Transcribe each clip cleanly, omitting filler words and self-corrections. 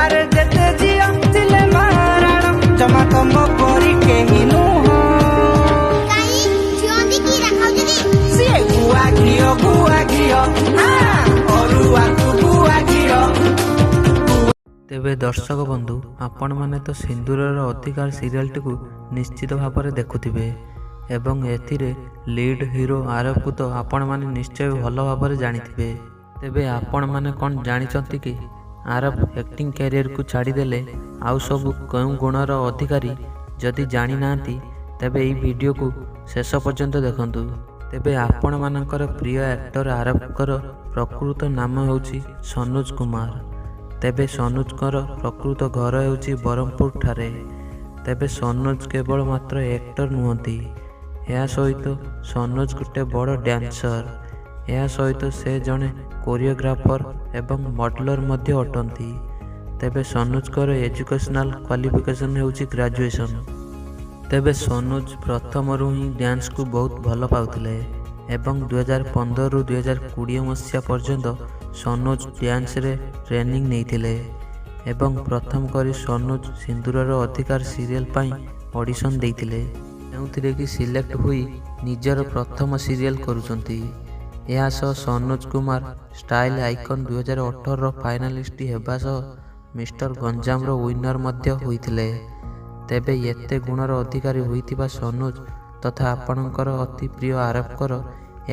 ଆରେ ଯେତେ ଝିଅ ଥିଲେ ମାରାଣ, ଜମା ତମ ପରି କେହି ନୁହଁ। କାଇଁ ଝିଅନ୍ତି କି ଖାଉଛନ୍ତି? ସିଏ ଗୁଆ ଘିଅ, ଗୁଆ ଘିଅ, ଅରୁଆକୁ ଗୁଆ ଘିଅ। ତେବେ ଦର୍ଶକ ବନ୍ଧୁ, ଆପଣମାନେ ତ ସିନ୍ଦୁରର ଅଧିକାର ସିରିଏଲଟିକୁ ନିଶ୍ଚିତ ଭାବରେ ଦେଖୁଥିବେ ଏବଂ ଏଥିରେ ଲିଡ୍ ହିରୋ ଆରବକୁ ତ ଆପଣମାନେ ନିଶ୍ଚୟ ଭଲ ଭାବରେ ଜାଣିଥିବେ। ତେବେ ଆପଣମାନେ କ'ଣ ଜାଣିଛନ୍ତି କି ଆରବ ଆକ୍ଟିଂ କ୍ୟାରିୟରକୁ ଛାଡ଼ିଦେଲେ ଆଉ ସବୁ କେଉଁ ଗୁଣର ଅଧିକାରୀ? ଯଦି ଜାଣିନାହାନ୍ତି, ତେବେ ଏହି ଭିଡ଼ିଓକୁ ଶେଷ ପର୍ଯ୍ୟନ୍ତ ଦେଖନ୍ତୁ। ତେବେ ଆପଣମାନଙ୍କର ପ୍ରିୟ ଆକ୍ଟର ଆରବଙ୍କର ପ୍ରକୃତ ନାମ ହେଉଛି ସନୋଜ କୁମାର। ତେବେ ସନୋଜଙ୍କର ପ୍ରକୃତ ଘର ହେଉଛି ବ୍ରହ୍ମପୁର ଠାରେ। ତେବେ ସନୋଜ କେବଳ ମାତ୍ର ଆକ୍ଟର ନୁହନ୍ତି, ଏହା ସହିତ ସନୋଜ ଗୋଟେ ବଡ଼ ଡ୍ୟାନ୍ସର। ଏହା ସହିତ ସେ ଜଣେ କୋରିଓଗ୍ରାଫର ଏବଂ ମଡେଲର ମଧ୍ୟ ଅଟନ୍ତି। ତେବେ ସନୋଜଙ୍କର ଏଜୁକେସନାଲ କ୍ୱାଲିଫିକେସନ୍ ହେଉଛି ଗ୍ରାଜୁଏସନ୍। ତେବେ ସନୋଜ ପ୍ରଥମରୁ ହିଁ ଡ୍ୟାନ୍ସକୁ ବହୁତ ଭଲ ପାଉଥିଲେ ଏବଂ 2015ରୁ 2020 ମସିହା ପର୍ଯ୍ୟନ୍ତ ସନୋଜ ଡ୍ୟାନ୍ସରେ ଟ୍ରେନିଂ ନେଇଥିଲେ ଏବଂ ପ୍ରଥମ କରି ସନୋଜ ସିନ୍ଦୁରର ଅଧିକାର ସିରିଏଲ ପାଇଁ ଅଡ଼ିସନ୍ ଦେଇଥିଲେ, ଯେଉଁଥିରେ କି ସିଲେକ୍ଟ ହୋଇ ନିଜର ପ୍ରଥମ ସିରିଏଲ କରୁଛନ୍ତି। ଏହା ସହ ସନୋଜ କୁମାର ଷ୍ଟାଇଲ ଆଇକନ୍ 2018ର ଫାଇନାଲିଷ୍ଟ ହେବା ସହ ମିଷ୍ଟର ଗଞ୍ଜାମର ୱିନର ମଧ୍ୟ ହୋଇଥିଲେ। ତେବେ ଏତେ ଗୁଣର ଅଧିକାରୀ ହୋଇଥିବା ସନୋଜ ତଥା ଆପଣଙ୍କର ଅତି ପ୍ରିୟ ଆରବଙ୍କର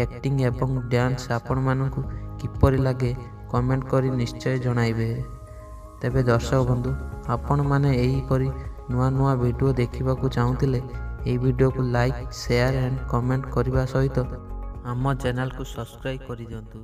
ଆକ୍ଟିଂ ଏବଂ ଡ୍ୟାନ୍ସ ଆପଣମାନଙ୍କୁ କିପରି ଲାଗେ, କମେଣ୍ଟ କରି ନିଶ୍ଚୟ ଜଣାଇବେ। ତେବେ ଦର୍ଶକ ବନ୍ଧୁ, ଆପଣମାନେ ଏହିପରି ନୂଆ ନୂଆ ଭିଡ଼ିଓ ଦେଖିବାକୁ ଚାହୁଁଥିଲେ ଏହି ଭିଡ଼ିଓକୁ ଲାଇକ୍, ସେୟାର ଆଣ୍ଡ କମେଣ୍ଟ କରିବା ସହିତ ଆମ ଚ୍ୟାନେଲକୁ ସବସ୍କ୍ରାଇବ୍ କରିଦିଅନ୍ତୁ।